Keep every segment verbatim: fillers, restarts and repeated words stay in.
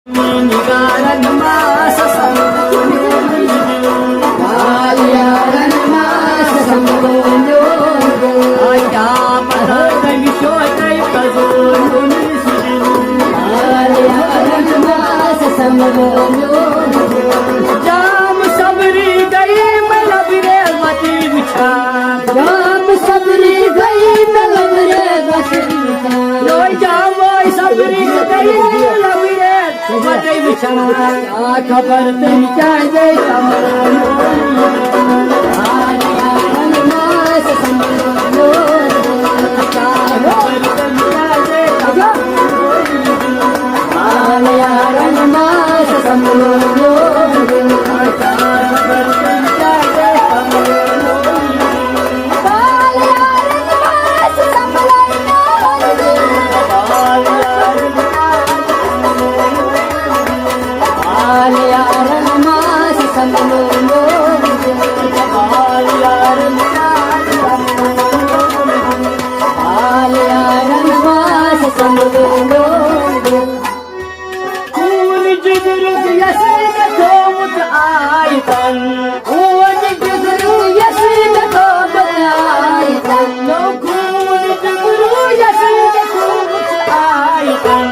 نگارن ما سسمبلو میون دل۔ حال یارن ما سسمبلو میون دل۔ آ، کیا پتہ تٔمۍ چھو تۄہہِ پزو میون سُہ دل۔ حال یارن ما سسمبلو میون دل۔ جام صبری گئی مےٚ لبریز وتی وٕچھان۔ جام صبری گئی مےٚ لبریز وتی وٕچھان۔ یو جام صبری گئی مےٚ لبریز وتی وٕچھان۔ آ، خبر تٔمۍ کیٛازِ گٔے تمام۔ خوٗن جِگرُک یَس مےٚ تھوٚومُت آیتن۔ خوٗن جِگرُک یَس مےٚ تھوٚومُت آیتن۔ نو خوٗن جِگرُک یَس مےٚ تھوٚومُت آیتن۔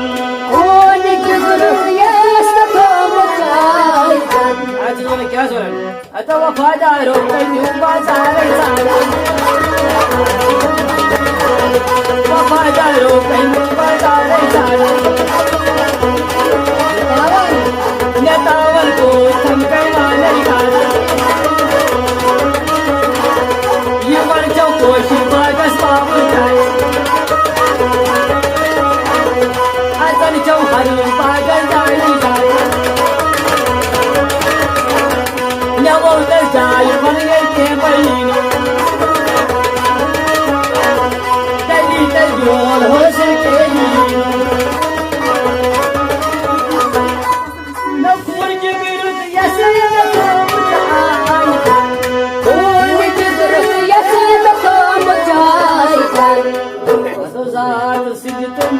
خوٗن جِگرُک یَس مےٚ تھوٚومُت آیتن۔ اَتھ چھِ وَنان کیٛاہ چھِ وَنان؟ اَتھ وفادارو کٔنِو بازارَے ژھانڈان۔ وفادارو کٔنِو بازارَے ژھانڈان۔ مےٚ تاوَن کوٗت تھَم پیمانَے ژھانڈان۔ یہِ وَرچو پوشہِ باغَس پاوُن تھایہِ۔ اَژَن چھَو ہَرُن باغَس جایہِ جایہِ۔ مےٚ ووٚن تۄہہِ جاے پنٕنۍ کینٛہہ بٔنی۔ تیٚلی تۄہہِ بیول حٲصِل کینٛہہ۔ نہ پوٗرٕ کہِ بِرُد یَس مےٚ تھوٚومُت آے۔ پوٗرٕ کہِ بِرُد یَس مےٚ تھوٚومُت آے۔ ذات سجدن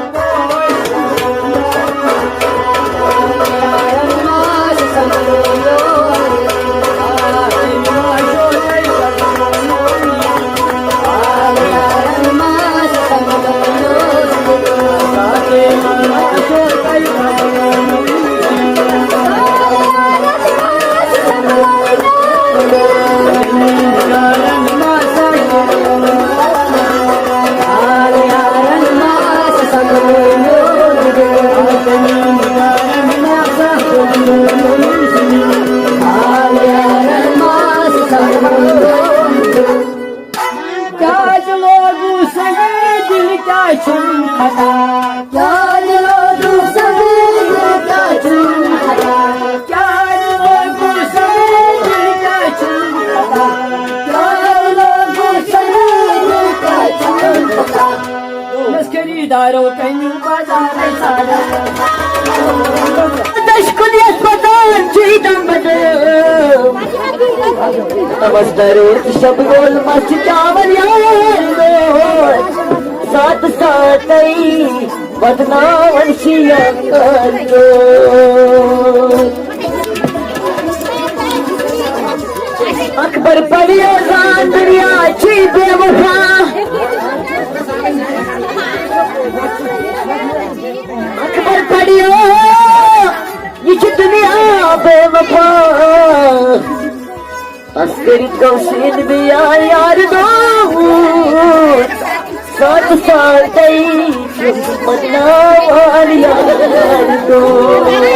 کیٛازِ لوگُو سنگے دل کیٛاہ چھُم خطا؟ کیٛازِ لوگُو سنگے دل کیٛاہ چھُم خطا؟ کیٛازِ لوگُو سنگے دل کیٛاہ چھُم خطا؟ کیٛازِ لوگُو سنگے دل کیٛاہ چھُم خطا؟ مےٚ ٲس خریٖدارو کَنہِ بازارَے ژھانڈان۔ دَچھِ کُلیَس پَتان چھُ یہِ دَم بَٹہٕ۔ تَمَس دَرے تہٕ شَب گول مَس چھِ چاوَل یار دوس۔ ساتہٕ ساتَے بدناوَن چھِ یار دوس۔ اکبر پڑھیو زان دنیا چھی بے وفا۔ اکبر پڑھیو، یہ چھ دنیا بے وفا۔ تس کٔرِتھ گوٚو سین بیا یار دوست۔ ساتھ ساتھے چھِ بدناوان یار دوست۔